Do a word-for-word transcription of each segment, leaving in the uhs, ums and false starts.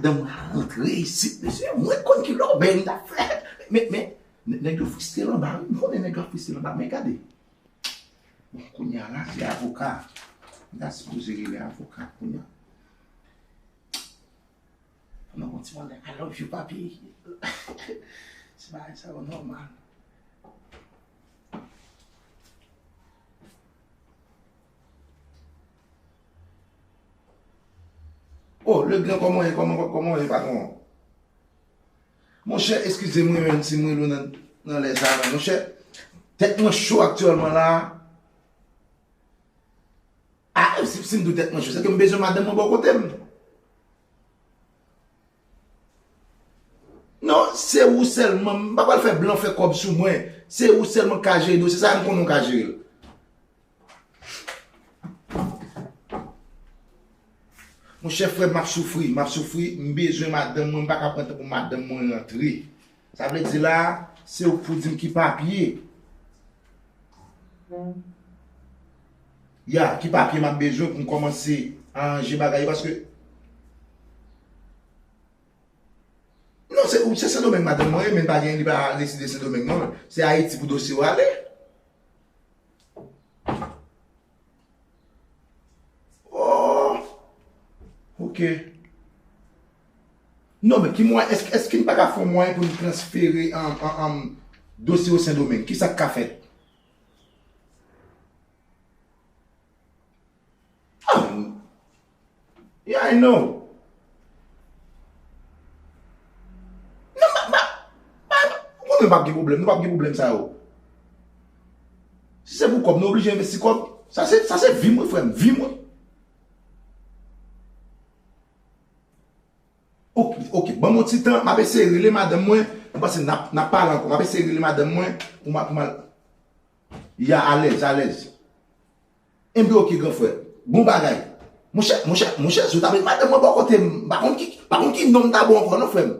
Madanm mwen a rantre isit, mesye, mwen konn ki lòbèy m t ap fè. Men, men, nè- nèg yo fristre l anba, wi. M konnen nèg yo ap fristre l anba, men gade. Bon, kounye a la, se avoka. M ta sipoze rele avoka kounye a. Nan konn ti mande, "I love you, papi." Ti bagay sa yo nòmal. Oh, Legran, kòman w ye? Kòman, kòman w ye, patwon? Monchè, eskize mwen menm si mwen rele w nan, nan lè sa a, men monchè, tèt mwen cho aktyèlman la. Ah, si, si m di w tèt mwen cho, se ke m bezwen madanm mwen bò kote m. Non, se ou sèlman, m pa pral fè blan fè kòb sou mwen. Se ou sèlman k ka jere dosye sa, m konnen w ka jere l. Monchè, frè m, m ap soufri, m ap soufri, m bezwen madanm mwen, m pa ka pran tan pou madanm mwen rantre. Sa vle di la, se ou k pou di m ki papye. Ya, ki papye m ap bezwen pou m kòmanse aranje bagay yo, paske, non, se, se Sendomeng madanm mwen ye, men li pa gen, li pa reside Sendomeng, non. Se Ayiti pou dosye yo ale. Oh, ok. Non, men ki mwayen, èske, èske n pa ka fè yon mwayen pou n transfere, um, um, um, dosye yo Sendomeng? Kisa k ka fèt? Ah, yeah, I know. Non, ma, ma, ma, ou konnen m p ap gen pwoblèm, nou p ap gen pwoblèm sa yo. Si se pou kòb, nou oblije envesti kòb. Sa se, sa se vi m, wi, frè m, vi m, wi. Ok, ok, ban m yon ti tan, m ap eseye rele madanm mwen, m panse n ap, n ap pale ankò. M ap eseye rele madanm mwen pou m, pou m al. Ya, alèz, alèz. Enben, ok, gran frè. Bon bagay. Monchè, monchè, monchè, si w ta met madanm mwen bò kote m, m pa konn ki, pa konn ki non m ta ba w ankò, non, frè m.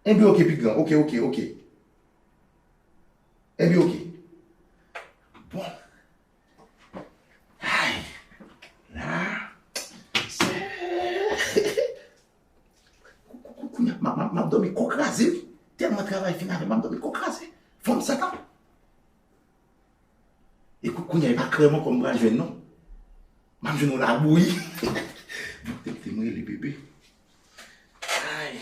Enben, ok, pi gran. Ok, ok, ok. Enben, ok. Bon. Ay, la, se, kou, kou, kou, kounye a, m ap, m ap, m ap dòmi kò kraze, wi. Tèlman travay fin avè m, m ap dòmi kò kraze. Fanm satan. E kou, kounye a, e pa krèm ankò m pral jwenn, non. M ap jwenn yon labouyi. Bon, te, te mwen rele bebe. Ay.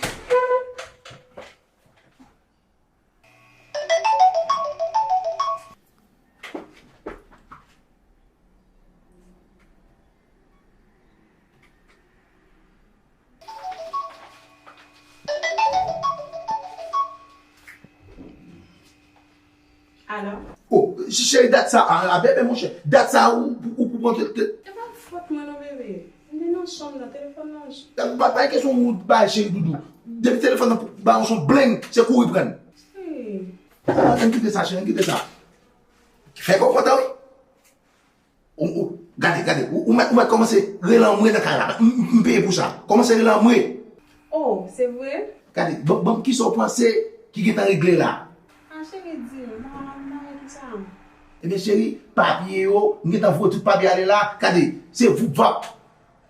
Alo? Oh, cheri, dat sa a, a, bebe, monchè. Dat sa a, ou, ou, ou pran te, te... E pa fòt mwen non, bebe. M te nan chanm nan, telefòn nan. Pa, pa, pa kesyon ou bay cheri doudou. Depi telefòn nan ba yon son bleng, se kouri pran. Hey. Ah, ann kite sa, cheri, ann kite sa. Fè kò kontan, wi. Ou, ou, gade, gade, ou, ou mèt, ou mèt kòmanse rele anmwe nan kay la. M, m, m peye pou sa. Kòmanse rele anmwe. Oh, se vre? Gade, ban, ban m kisa w panse ki gentan regle la. Ah, cheri, di m, m pa, m pa wè kisa. Ebyen, cheri, papye yo, m gentan voye tout papye ale la. Gade, se voup vap.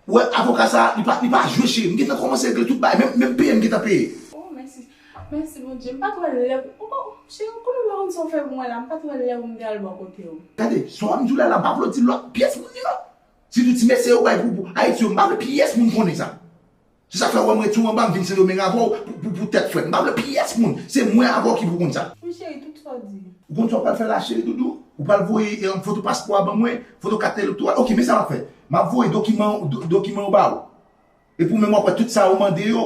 Ou wè, avoka sa, li pa, li pa jwe, cheri. M gentan kòmanse regle tout bagay. Menm, menm peye, m gentan peye. Oh, mèsi. Mèsi, Bondye. M pa t wè lè. Oh, cheri, ou konnen m pa konn sa w fè pou mwen la. M pa t wè lè pou m te al bò kote w. Gade, sa w ap di w la, la, m pa vle w di lòt pyès moun li non. Sitou ti mesye yo bay pou, pou Ayiti yo, m pa vle pyès moun konnen sa. Se sa k fè w wè m rete anba, m vin Sendomeng avè w pou, pou, pou tèt frèt. M pa vle pyès moun. Se mwen avè w ki pou konn sa. Wi, cheri, tout sa w di. Ou konn sa w pral fè la, cheri doudou? Ou pral voye, eh, foto paspò a ban mwen, foto kat elektoral. Ok, men sa m ap fè. M ap voye dokiman, do-, dokiman yo ba w. Epi w menm w ap wè tout sa yo mande yo,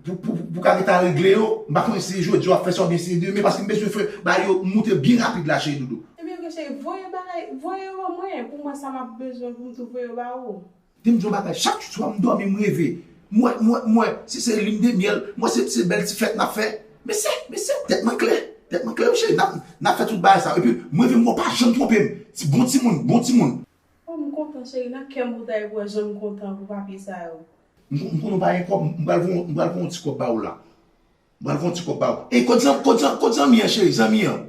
pou, pou, pou, pou ka gentan regle yo. M pa konnen si se jodi w ap fè sa oubyen si se demen, paske m bezwen fè bagay yo moute byen rapid la, cheri doudou. Ebyen, ok, cheri, voye bagay, voye yo ban mwen, pou mwen sa m ap bezwen pou m tou voye yo ba ou. Te m di yon bagay, chak swa m dòmi, m reve. M wè, m wè, m wè, si se lin de myèl, m wè se, se bèl ti fèt n ap fè. Mesye, mesye, tèt mwen klè. Tèt mwen klè, wi, cheri. N ap, n ap fè tout bagay sa yo. Epi, m reve, m wè w pa janm twonpe m. Ti, bon timoun, bon timoun. Oh, m kontan, cheri. Nan kè m pou ta ye pou wè jan m kontan pou papye sa yo. M, m konnen w pa gen kòb, m pral voye, m pral voye yon ti kòb ba ou la. M pral fè yon ti kòb ba ou. Ey, kot zanmi, kot zanmi, kot zanmi an, cheri, zanmi an?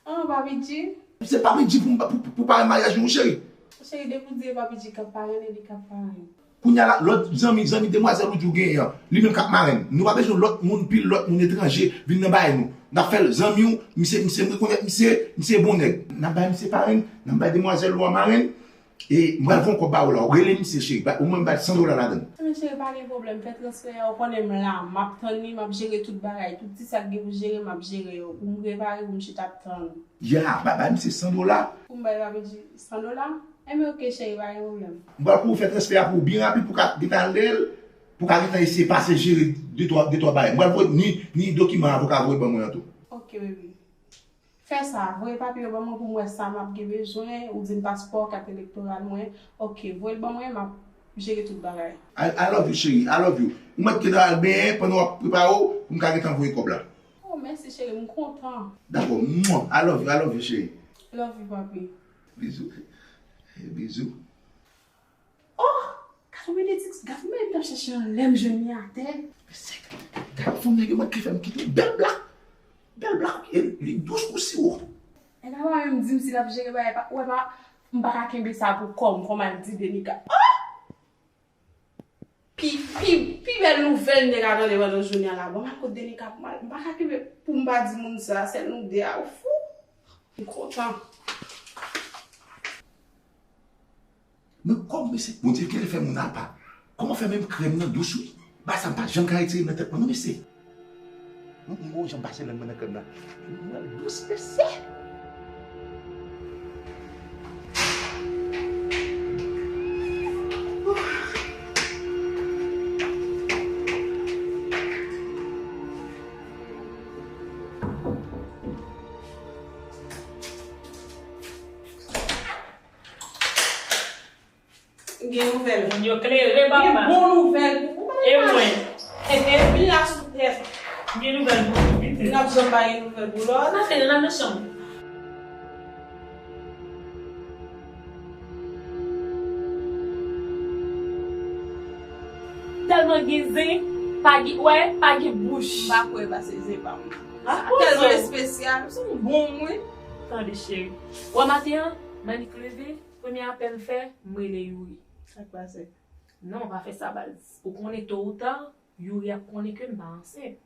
Ah, Papi G. Se Papi G pou, pou, pou, pou pare maryaj nou, cheri. Cheri, depi w di e Papi G k ap pare, li k ap pare. Kounye a la, lòt zanmi, zanmi demwazèl ou di w genyen an, li menm k ap marenn. Nou pa bezwen lòt moun, pil lòt moun etranje vin nan bagay nou. N ap fè l zanmi w, misye, misye, m rekonèt misye, misye bon nèg. N ap bay misye parenn, n ap bay demwazèl ou an marenn. E m pral voye yon kòb ba ou la, ou rele misye cheri, ba, ou mwen bay san dola ladan l. Ebyen cheri, pa gen pwoblèm, fè transfè a, ou konnen m la, m ap tann li, m ap jere tout bagay, tout ti sa k gen pou jere, m ap jere yo, pou m prepare, pou m chita ap tann. Ya, ba, bay misye san dola. Pou m bay papi san dola? Enben oke cheri, pa gen pwoblèm. M pral kouri fè transfè a pou ou byen rapid pou w ka gentan al dèyè l, pou w ka gentan eseye pase jere de twa, de twa bagay. M pral voye ni, ni dokiman avoka voye ban mwen an tou. Oke baby. Fè sa, voye papye yo ban mwen pou m wè sa m ap gen bezwen, ou di m paspò, kat elektoral mwen. Oke, voye l ban mwen, m ap jere tout bagay. I, I love you cheri, I love you. Ou mèt gentan al benyen pandan w ap prepare w pou m ka gentan voye kòb la. Oh mèsi cheri, m kontan. Dakò, mwa, I love you, I love you cheri. Love you papi. Bizou. Bizou. Oh! Gad yon benediksyon, gad yon bagay m t ap chèche anlè m jwenn li atè. Mesye, gad fanm nèg yo manke fè m kite yon bèl blak. Bèl blak, e li dous kou siwo. Nèg la pa menm di m si l ap jere bagay pa, ou wè pa, m pa ka kenbe sa pou kò m, kòman l di Denika. Oh! Pi, pi, pi bèl nouvèl nèg la tande pandan jounen an la. Bon, m al kot Denika pou m al, m pa ka kenbe pou m pa di moun sa, sèl nou de a, ou fou. M kontan. Men kòm mesye, Bondye genlè fè moun apa. Kòman fè menm krèm nan dous wi? Bagay sa m pa janm ka retire l nan tèt mwen non mesye. Humm, m gon jan m pase lang mwen nan krèm nan. Krèm nan dous mesye. Gen nouvèl. Moun yo klere, papa. Gen bon nouvèl pou ou. E mwen? Ehe, vin la sou tèt. Gen nouvèl pou ou, pitit. N ap janm pa gen nouvèl pou lòt. Sa fè nan chanm. Tèlman gen zen, pa gen, wè, pa gen bouch. M pa kwè pase zen pa m. Sa tèlman espesyal. Se yon bon mwen. Tande, cheri. Wè maten an, Manik leve, premye apèl m fè, m rele Youri. Sa k pase? Non, pa fè sa, baz. Ou konnen, to ou ta, Youri ap konnen ke m pa ansent.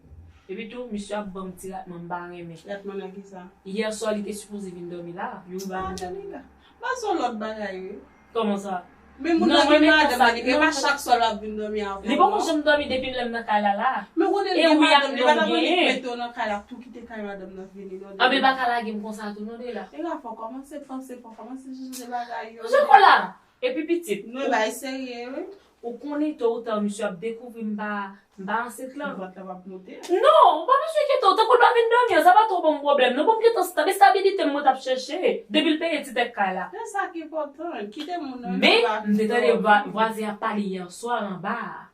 Epi tou, misye ap ban m ti ratman m pa renmen. Ratman nan kisa? Yè swa, li te sipoze vin dòmi la. Youri pa vin dòmi la. Ba se yon lòt bagay, wi. Kòman sa? Men moun nan gen madanm li, e pa chak swa l ap vin dòmi avè w. Li poko janm dòmi depi lè m nan kay la la. Men kote l gen madanm li, pa t ap annik mete w nan kay la, tou kite kay madanm nan vini non. Anben pa ka lage m konsa tou non Dela. Dela fò kòmanse panse, fò kòmanse chanje bagay yo. Jan kola! Epi pitit. Nou bay serye wi. Ou konnen to ou ta misye ap dekouvri m pa, m pa ansent lan. Vant la p ap monte. Non, ou pa bezwen enkyete w. Tankou l pa vin dòmi an, sa pa twò ban m pwoblèm non. Ban m gentan stab, estabilite m mwen t ap chèche. Depi l peye ti tèt kay la. Se sa ki enpòtan. Kite moun nan. Men, m te tande vwa-, vwazen ap pale yè swa anba a.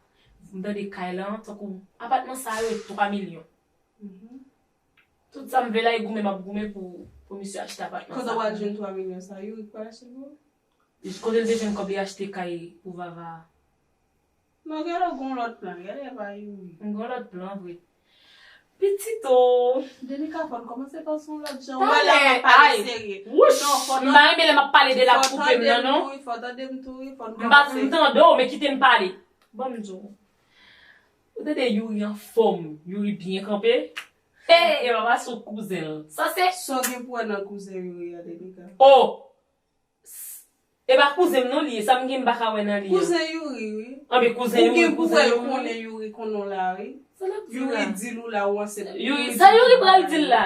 M tande kay lan, tankou apatman sa yo e twa milyon. Tout sa m vle la, e goumen m ap goumen pou, pou misye achte apatman sa. Kote w al jwenn twa milyon sa? Youri k pral achte l pou ou? Kote l te jwenn kòb li achte kay pou Vava a? Non, genlè w gen yon lòt plan, genlè e pa Youri. M gen yon lòt plan vre. Pitit o. Denika fò n kòmanse panse yon lòt jan. Wè la m ap pale serye. Wouch! M pa renmen lè m ap pale de l ap koupe m nan non. Fò tande m tou wi, fò tande m tou wi, fò n kòmanse. M pa tande w, men kite m pale. Ban m di w. Ou tande Youri anfòm, Youri byen kanpe. E, e papa sou kouzen l. Sa se. Sa w gen pou wè nan kouzen Youri a, Denika? O! E pa kouzen m non li ye, sa m gen m pa ka wè nan li an. Kouzen Youri wi. Anben kouzen Youri, kouzen Youri. Ou gen pou wè l konnen Youri konnen w la wi. Sa l ap di la? Youri di l ou la ou ansent. Youri, sa Youri pral di l la?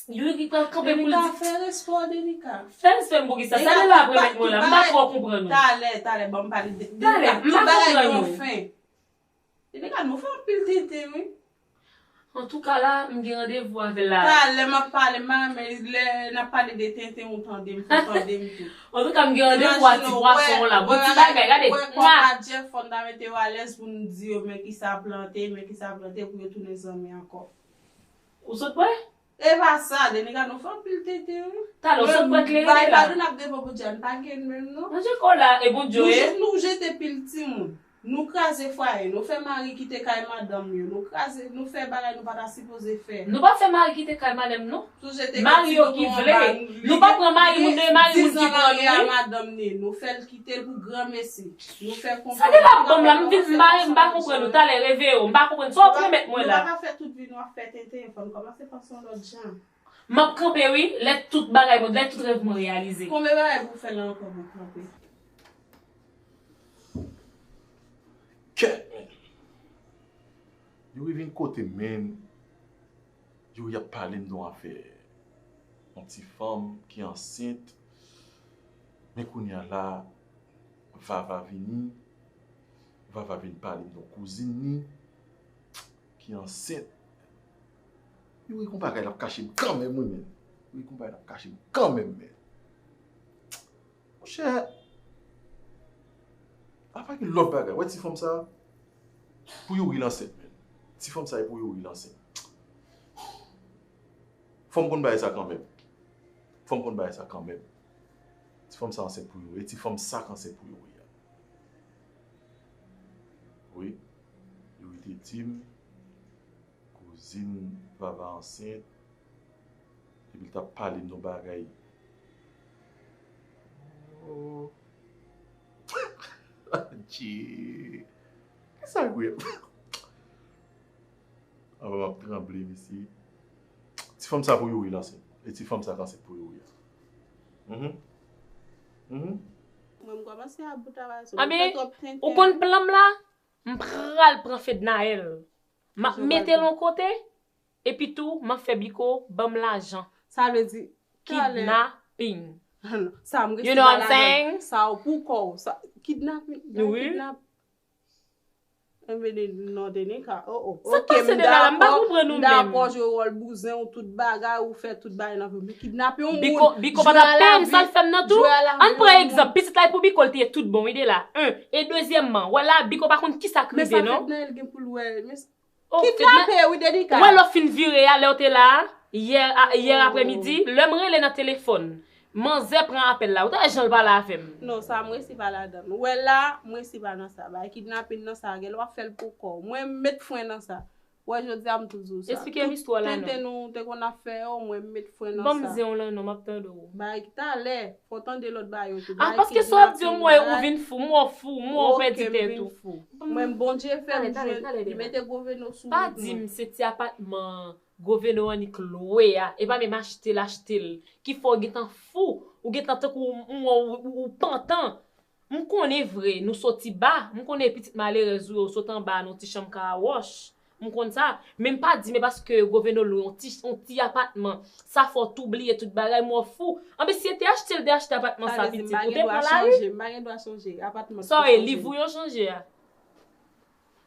Youri pral kanpe pou l di. Denika, fè respè w, Denika. Fè respè m poukisa? Sa Dela ap remèt mwen la, m pa twò konprann ou. Talè, talè, ban m pale de, Denika, tout bagay gen yon fen. Denika, nou fè anpil tenten wi. Antouka la, m gen randevou avè l la. Talè m ap pale, m pa renmen lè n ap pale de tenten ou tande m, fò tande m tou. Antouka, m gen randevou a ti pwason an la. Bon ti bagay, gade. Wè kòman Jeff fò n ta mete yo alèz pou n di yo men kisa plante, men kisa plante pou yo tounen zanmi ankò. Ou sot wè? E pa sa, Denika, nou fè anpil tenten wi. Talè, ou sot wè klere la. Bagay pa nou n ap devan Bondye a, n pa gen menm non. Manje kola, e Bondye. Nou jete pil timoun. Nou kraze fwaye, nou fè mari kite kay madanm yo, nou kraze, nou fè bagay nou pa ta sipoze fè. Nou pa fè mari kite kay madanm nou. Sonje te gen ti dodo anba nou, li gen, li gen ti zanmi anba nou, li gen ti zanmi anba nou. Nou pa pran mari moun, men mari moun ki pran nou, wi. Nou fè l kite l pou granmesi. Nou fè konprann. Sa ki la banm la, m vin, m pa, m pa konprann ou, talè, reveye w, m pa konprann sa w ap remèt mwen la. Nou pa ka fè tout vi nou ap fè tenten, fò nou kòmanse panse yon lòt jan. M ap kanpe wi, lè tout bagay mwen, lè tout rèv mwen reyalize. Konbyen bagay pou w fè la ankò pou w kanpe? Kèt, men. Youri vin kote m, men. Youri ap pale m de yon afè. Yon ti fanm ki ansent. Men kounye a la, Vava vini. Vava vin pale m de yon kouzin li ki ansent. Youri gon bagay l ap kache m kanmenm, wi, men. Youri gon bagay l ap kache m kanmenm, men. Monchè, apa gen lòt bagay? Wè ti fanm sa a? Pou Youri l ansent, men. Ti fanm sa a e pou Youri l ansent. Fò m konn bagay sa kanmenm. Fò m konn bagay sa kanmenm. Ti fanm sa ansent pou Youri. E ti fanm sa k ansent pou Youri a. Wi. Youri te di m, kouzin Vava ansent. Epi l t ap pale m yon bagay. Oh. Adje. Kisa k wè? Anba m ap tranble, mesye. Ti fanm sa pou Youri l ansent. E ti fanm sa k ansent pou Youri a. Mhm. Mhm. Mwen, m kòmanse ap bout avè sa. Anben, ou konn plan m la? M pral pran Fednaelle. M ap mete l yon kote, epi tou, m ap fè Biko ban m lajan. Sa vle di, kidnaping. Sa m resi pa ladan. Sa w pou kò w. Kidnaping. Wi. Enben, non, Denika. Oh, oh. Sa k pase Denika la? M pa konprann ou menm. M dakò, jwe wòl bouzen ou tout bagay, ou fè tout bagay nan vi w. Men kidnape yon moun. Biko, Biko pa t ap peye m, sa l fè m nan tou? Ann pran egzanp, pitit la e pou Biko l te ye tout bon, wi, de la. En. E dezyèmman, wè la, Biko pa konn kisa k rive, non. Men sa Fednaelle gen pou l wè. Kidnape, wi, Denika. Wè lè w fin vire a, lè w te la a, yè, yè aprèmidi, lè m rele nan telefòn, manzè pran apèl la. Ou ta wè jan l pale avè m. Non, sa m resi pa ladan l. Ou wè la, m resi pa nan sa. Bagay kidnapin nan sa, genlè w ap fè l pou kò w. Mwen, m met fren nan sa. Ou wè, jodi a, m tou di w sa. Esplike m istwa la, non. Tout tenten nou te konn ap fè yo, mwen, m met fren nan sa. Ban m zen w lan, non, m ap tande w. Bagay talè. Fò w tande lòt bagay yo tou. Ah, paske sa w ap di yo, m wè ou vin fou, m wè w fou, m wè w pèdi tèt ou. Mwen, Bondye fè m jwenn, li mete Goveno sou wout mwen. Pa di m se ti apatman Goveno annik lwe a, e pa menm achte l achte l, ki fè w gentan fou, ou gentan tankou m wè w, ou, ou pantan. M konnen vre, nou soti ba, m konnen pitit malerèz ou ye, ou sot anba nan yon ti chanm kawòch. M konn sa, men m pa di m e paske Goveno lwe yon ti, yon ti apatman, sa fè w tou bliye tout bagay, m wè w fou. Anben si e te achte l, te achte apatman sa pitit, ou te pran lari. M pa gen dwa chanje, m pa gen dwa chanje, apatman. Sa w ye, liv ou yo chanje a?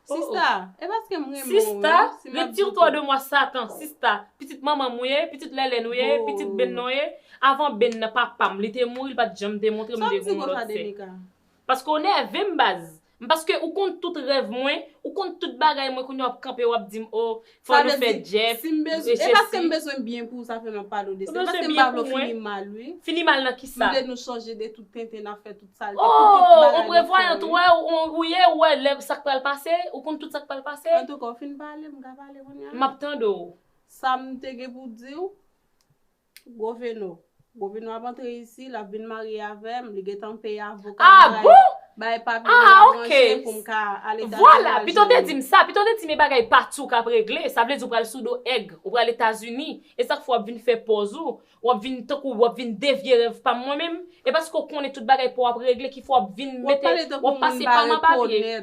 Sista, e paske m renmen w, wi. Sista, retire-toi de moi, Satan, sista. Pitit manman m ou ye, pitit Lèlèn ou ye, pitit Benn nan w ye. Avan Benn nan papa m, li te mouri, li pa t janm te montre m de gon lòt sè. Paske w nève m, baz. M, paske ou konn tout rèv mwen, ou konn tout bagay mwen, kounye a w ap kanpe, w ap di m, o, fò nou fè Jeff, e sesi. E paske m bezwen byen pou ou, sa fè m ap pale w de sa. E paske m pa vle w fini mal, wi. Fini mal nan kisa? M vle nou chanje de tout tenten n ap fè, tout salte, pou tout bagay n ap fè, wi. O, on prevwayant ou ye, ou ye, ou wè lè sa k pral pase, ou konn tout sa k pral pase. Antouka, w fin pale, m ka pale kounye a? M ap tande w. Sa m te gen pou di w, Goveno. Goveno ap antre isi, l ap vin marye avè m, li gentan peye avoka, bay papye, aranje pou m ka al Etazini al jere. Vwala, pito w te di m sa, pito w te di m e bagay pati w k ap regle, sa vle di w pral sou do èg, ou pral Etazini, e sa k fè w ap vin fè pòz ou, w ap vin tankou, w ap vin devye rèv pa m mwen menm, e paske w konnen tout bagay pa w ap regle ki fè w ap vin mete, w ap pase pa m an papye.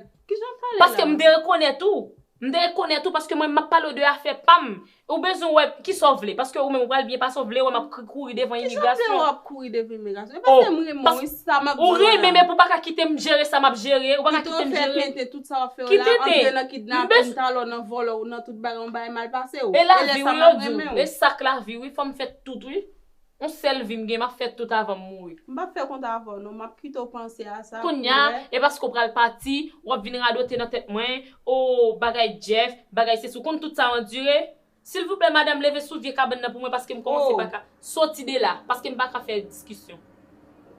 Paske m derekonèt ou. M te rekonèt ou paske mwen m ap pale w de afè pa m. Ou bezwen wè kisa w vle, paske ou menm ou pral byen pase w vle wè m ap kouri devan imigrasyon. Kisa w vle w ap kouri devan imigrasyon? E paske m renmen w, wi, sa m ap di w la. Ou renmen, men pou w pa ka kite m jere sa m ap jere, ou pa ka kite m jere. Ki tenten? Tout sa w ap fè yo la, antre nan kidnapin, talè w nan vòlè, ou nan tout bagay, yon bagay mal pase w. E lavi wi, yo di w. E sa k lavi wi, fò m fè tout wi. Yon sèl vi m gen, m ap fè tout avan m mouri. M p ap fè kont avè w non, m ap kite w panse a sa. Kounye a, e paske w pral pati, w ap vin radote nan tèt mwen, o, bagay Jeff, bagay sesi, ou konn tout sa w andire? Silvouplè, madanm, leve sou vye kabann nan pou mwen paske m kòmanse pa ka soti de la, paske m pa ka fè diskisyon.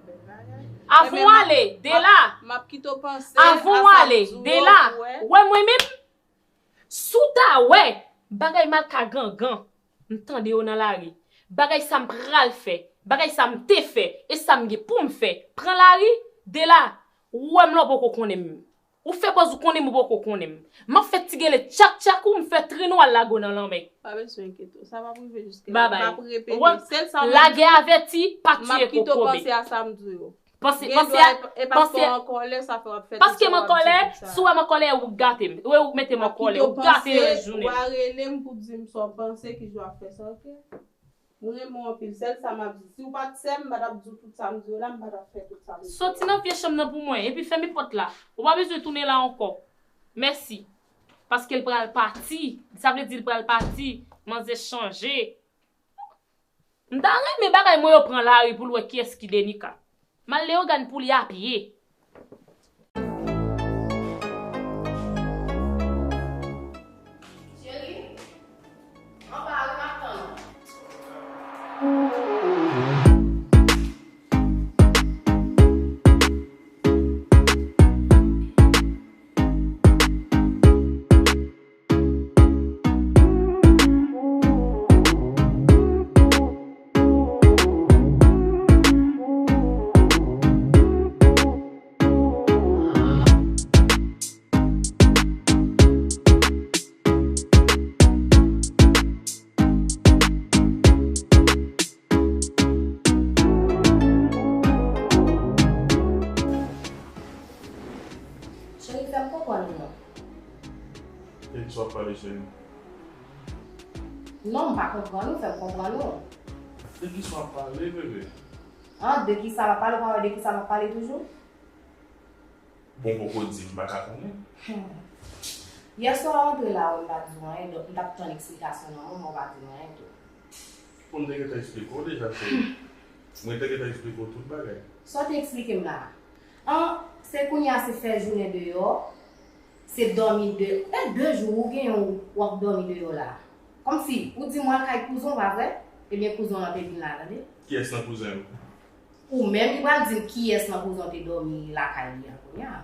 Bèl bagay. Avan w ale, Dela. M ap kite w panse a sa m di w yo pou wè. Avan w ale, Dela. Wè mwen menm, si w ta wè bagay mal ka gangan, m tande yo nan lari. Bagay sa m pral fè, bagay sa m te fè, e sa m gen pou m fè. Pran lari, Dela. Ou wè m la w poko konnen m. Ou fè pòz ou konnen m, ou poko konnen m. M ap fè ti gele tchak tchak ou, m fè tren ou al lage w nan lanmè. Pa bezwen enkyete w. Sa p ap rive jiske la. Babay. M ap repete. Sèl sa m ap di w. Lagè avèti, pa tiye kokobe. M ap kite w panse a sa m di w yo. Panse, panse a, e paske w an kòlè, sa fè w ap fè tout sa w ap di tout sa. Paske m an kòlè, si w wè m an kòlè, ou gate m. Ou mete m an kòlè, ou gate yon jounen. W a rele m pou di m sa w panse, kijan w ap fè sa, oke? M renmen w anpil, sèl sa m ap di. Si w pa t sè m, m pa t ap di w tout sa m di w la, m pa t ap fè tout sa m di w la. Soti nan vye chanm nan pou mwen, epi fèmen pòt la. Ou pa bezwen tounen la ankò. Mèsi. Paske l pral pati. Sa vle di l pral pati. Manzè chanje. M ta renmen bagay mwen yo pran lari pou l wè kiyès ki Denica. M al Leyogàn pou li a pye. Cheri, anba wi, m ap tann ou. Cheri, fè m konprann ou non. De kisa w ap pale, cheri? Non, m pa konprann ou, fè m konprann ou. De kisa w ap pale, bebe? Ah, de kisa m ap pale, ou pa wè de kisa m ap pale toujou? Bon, poko di m, m pa ka konnen. Hmm. Yè swa w antre la, wè m pa di w anyen, donk m t ap tann eksplikasyon nan men w, men w pa di m anyen tou. Bon, m te gentan eksplike w deja, cheri. Mwen te gentan eksplike w tout bagay. Sa w te eksplike m la? An, se kounye a se fè jounen deyò, se dòmi de, e de jou ou genyen w ap dòmi deyò la. Kòmsi, ou di m w al kay kouzen w, pa vre? Ebyen, kouzen w lan te vin la, tande. Kiyès nan kouzen yo? Ou menm ki pral di m kiyès nan kouzen w te dòmi lakay li a kounye a.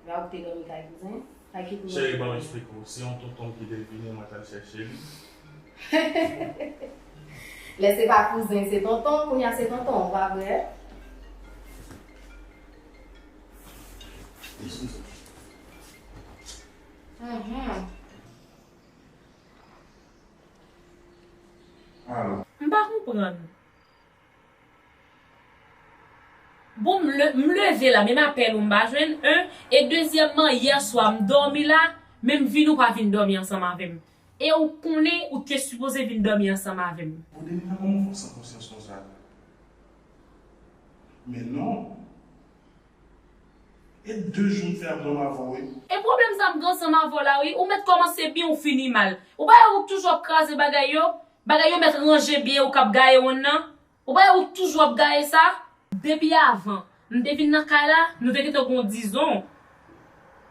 Lè ou te dòmi kay kouzen, kay ki kouzen w te dòmi? Cheri, ban m eksplike w. Se yon tonton m ki te vini, mwen t al chèche li. Lè se pa kouzen, se tonton, kounye a se tonton, pa vre? Mhm. Alo. M pa konprann. Bon, m le-, m leve la, menm apèl ou m pa jwenn, en. E dezyèmman, yè swa m dòmi la, menm vin ou pa vin dòmi ansanm avè m. E ou konnen ou te sipoze vin dòmi ansanm avè m. Bon, Denica, kòman w fè w san konsyans konsa? Men non. E de jou m fè ap dòmi avè w, wi. E pwoblèm sa m gen ansanm avè w la, wi. Ou mèt kòmanse byen, ou fini mal. Ou pa wè ou toujou ap kraze bagay yo? Bagay yo mèt ranje byen, ou k ap gaye wonn nan. Ou pa wè ou toujou ap gaye sa? Depi avan, m te vin nan kay la, nou te gentan gon dizon.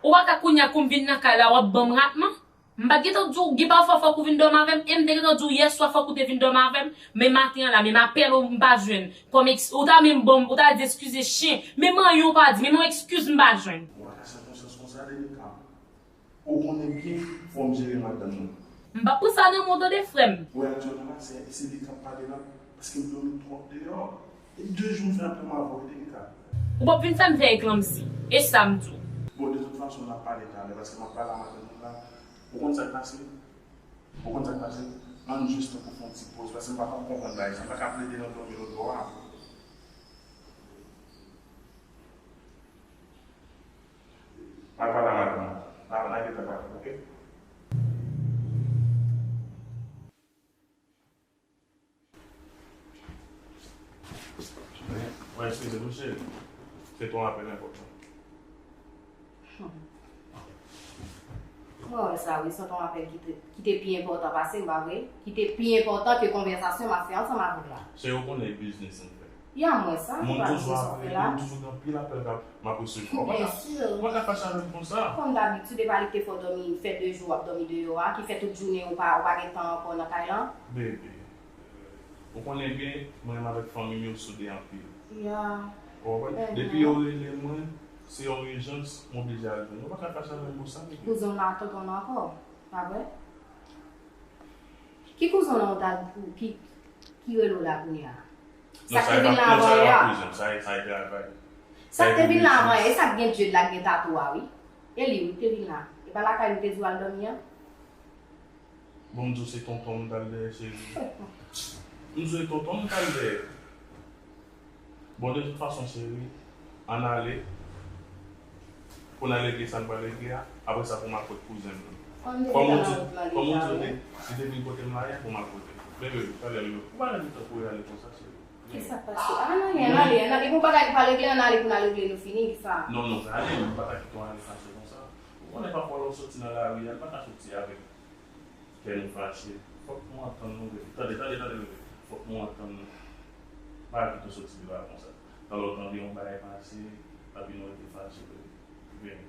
Ou pa ka kounye a kou m vin nan kay la, w ap ban m ratman? M pa t gentan di w gen pafwa fòk ou vin dòmi avè m, e m te gentan di w yè swa fòk ou te vin dòmi avè m, men maten an la, menm apèl ou m pa jwenn. Kòm eks-, ou ta menm ban m, ou ta di eskize chen, menm anyen ou pa di, menm yon eskiz m pa jwenn. Ou pa ka san konsyans konsa, Denica. Ou konnen byen fò m jere madanm mwen. M p ap pran sa nan men w tande, frè m. Wi, aktyèlman la, se, se li k ap pale la, paske m dòmi twòp deyò. E de jou m fè ap dòmi avè w, Denica. Ou p ap vin fè m fè eklanmsi. E sa m di w. Bon, de tout fason, n ap pale talè, paske m ap pale a madanm mwen la. Ou konn sa k pase? Ou konn sa k pase? Ann jis tankou fè yon ti poz, paske m pa konn konprann bagay sa. M pa ka plede nan dòmi lòt bò a. Al pale a madanm ou. N a, n a gentan pale, oke? Mwen eskize m, cheri. Se t yon apèl enpòtan. Mwen wè sa, wi, se t yon apèl ki te, ki te pi enpòtan pase m, pa vre? Ki te pi enpòtan ke konvèsasyon m ap fè ansanm avè w la. Cheri, ou konnen e biznis m fè. Ya, mwen sa, m pa di sa w fè la. Moun toujou ap rele m, toujou gen anpil apèl k ap, m ap resevwa. Byen si. Ou pa ka fache avè m konsa. Kòm dabitid, e pa li ki te fè w dòmi, fè de jou w ap dòmi deyò a, ki fè tout jounen ou pa, ou pa gen tan ankò nan kay lan. Bebe, ou konnen byen, mwen menm avèk fanmi m yo soude anpil. Ya, Ou konprann? Depi yo rele mwen, se yon ijans, m oblije al jwenn yo. Ou pa ka fache avè m pou sa, mesye. Kouzen w la tonton l ankò, pa vre? Ki kouzen w lan ou t al, ki, ki rele w la kounye a? Sa k te vin la avan yè a? Sa, sa e travay. Sa k te vin la avan yè, e sa k gen djed la, k gen tatou a, wi. E li, wi, k te vin la. E pa lakay li te di w al dòmi an? Bon, m di w se tonton m t al dèyè, cheri. M di w se tonton m t al dèyè. Bon, de tout fason, cheri, ann ale. Pou n al regle sa n pral regle a. Apre sa, pou m al kot kouzen m nan. Kòm ou di, kòm ou di, li te vin kote m la yè, pou m al kote l. Bebe, talè l yo. Ou pa gen tan pou y ale konsa, cheri. Kisa k pase? Ah, non, ann ale, ann ale. Gon bagay ki pa regle, ann ale pou n al regle, nou fini, kisa? Non, non, ale, m pa ka kite w ale fache konsa. Ou konnen pafwa lè w soti nan lari a, n pa ka soti avèk kè nou fache. Fòk nou antann nou, bebe. Tande, tande, tande, bebe. Fòk nou antann nou. Pa kite w soti viva konsa. Talè w tande yon bagay pase, epi nou rete fache, bebe. Vini.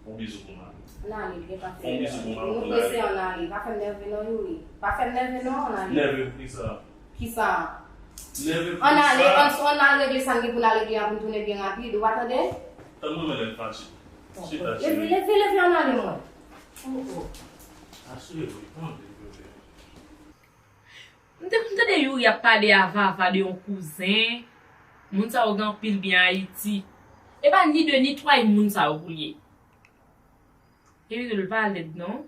Fè yon bizou pou mari w. Ann ale, li gentan fini. Fè yon bizou pou mari w, ann ale. Nou prese, ann ale. Pa fè m nève non, Youri. Pa fè m nève non, ann ale. Nève pou kisa? Kisa? Nève pou kisa? Ann ale, ann, ann al regle sa n gen pou n al regle an pou n tounen byen rapid. Ou pa tande? Tann mwen, men lè m fache. Chita, cheri. Leve, leve, leve, ann ale, mwen. Oh, oh. Asire w, tande, bebe. M te konn tande Youri ap pale a Vava de yon kouzen. Moun sa yo gen anpil byen Ayiti. E pa ni de ni twa moun sa yo pou l ye. Epi tou, l pa lèd non.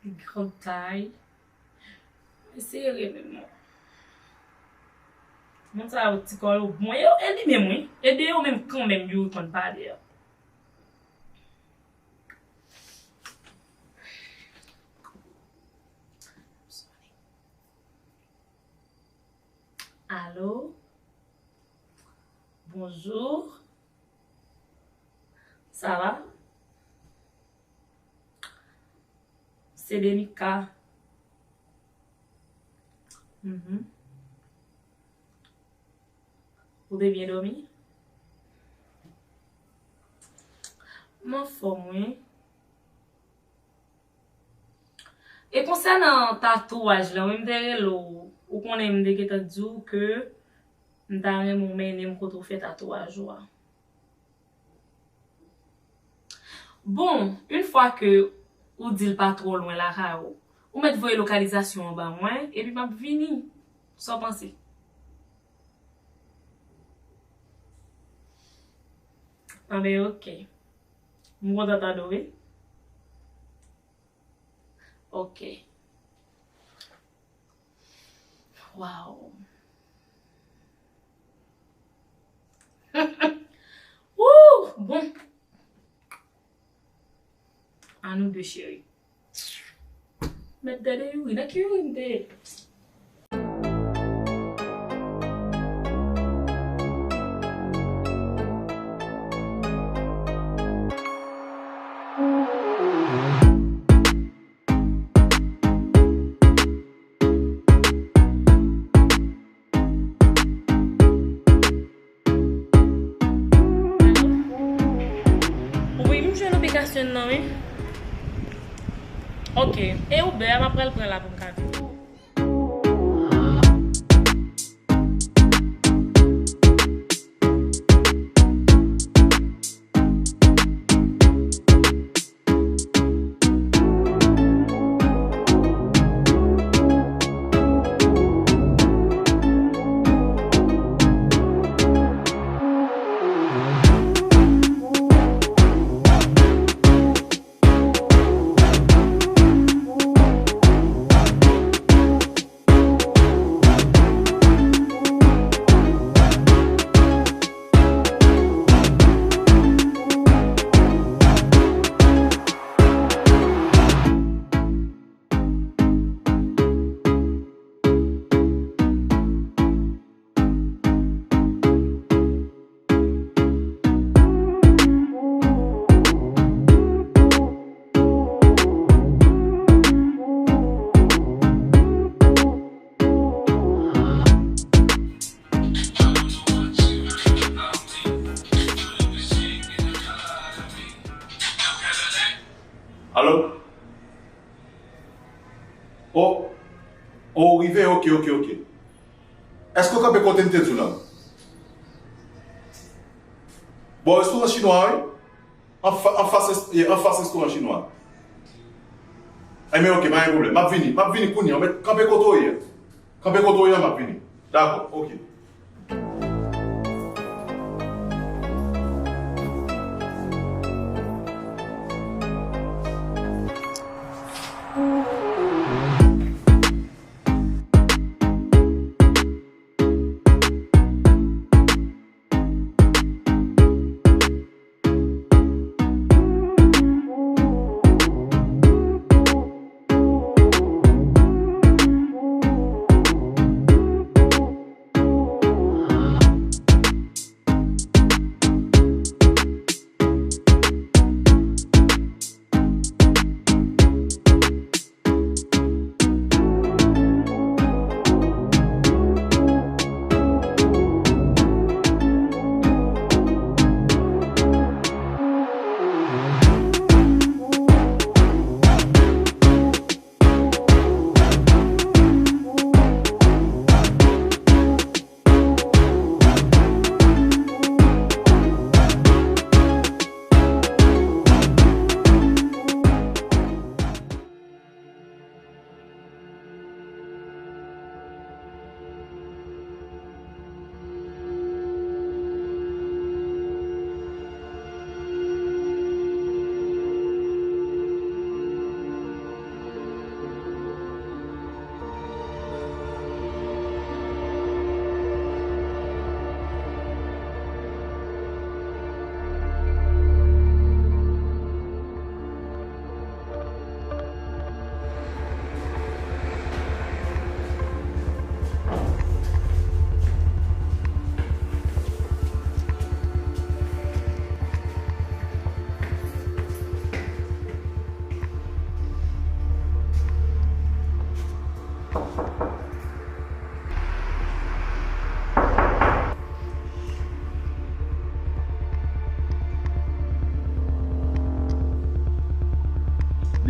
Li gran tay. Li sere menm non. Moun sa yo ti kò yo bon. E, e li menm wi. E de yo menm kanmenm Youri konn pale a. Alo? Bonjou. Sa va? Se Denika. Mhm. Ou te byen dòmi? M anfòm, wi. E konsènan tatouaj lan, wi, m te rele w. Ou konnen m te gentan di w ke m ta renmen w mennen m kote w fè tatouaj ou a. Bon, yon fwa ke ou di l pa twò lwen lakay ou, ou mèt voye lokalizasyon an ba mwen, epi m ap vini. Sa w panse? Anben, oke. M kontan tande w, wi. Ok. Wow. Woo! Bon. A nou de, cheri. Mèt tande Youri, nan ki Youri m te ye? Wi, m jwenn aplikasyon nan, wi. Ok. E Uber a, m ap pral pran la pou m ka vin. Alo? O, o, ou rive? Ok, ok, ok. Èske w kanpe kote m te di w lan? Bò restoran chinwa, wi. Anfa-, anfas, anfas restoran chinwa. Enben, oke, pa gen pwoblèm. M ap vini, m ap vini kounye a. Ou mèt kanpe kote w ye. Kanpe kote w ye, m ap vini. Dakò, oke.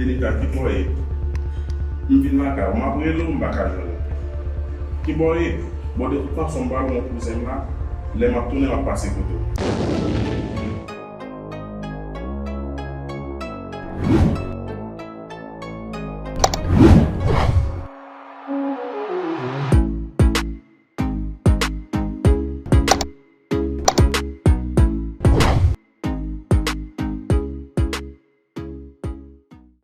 Denika, ki bò w ye? M vin lakay ou, m ap rele w, m pa ka jwenn ou. Ki bò w ye? Bon, de tout fason, m pral wè yon kouzen m la. Lè m ap tounen, m ap pase kote w.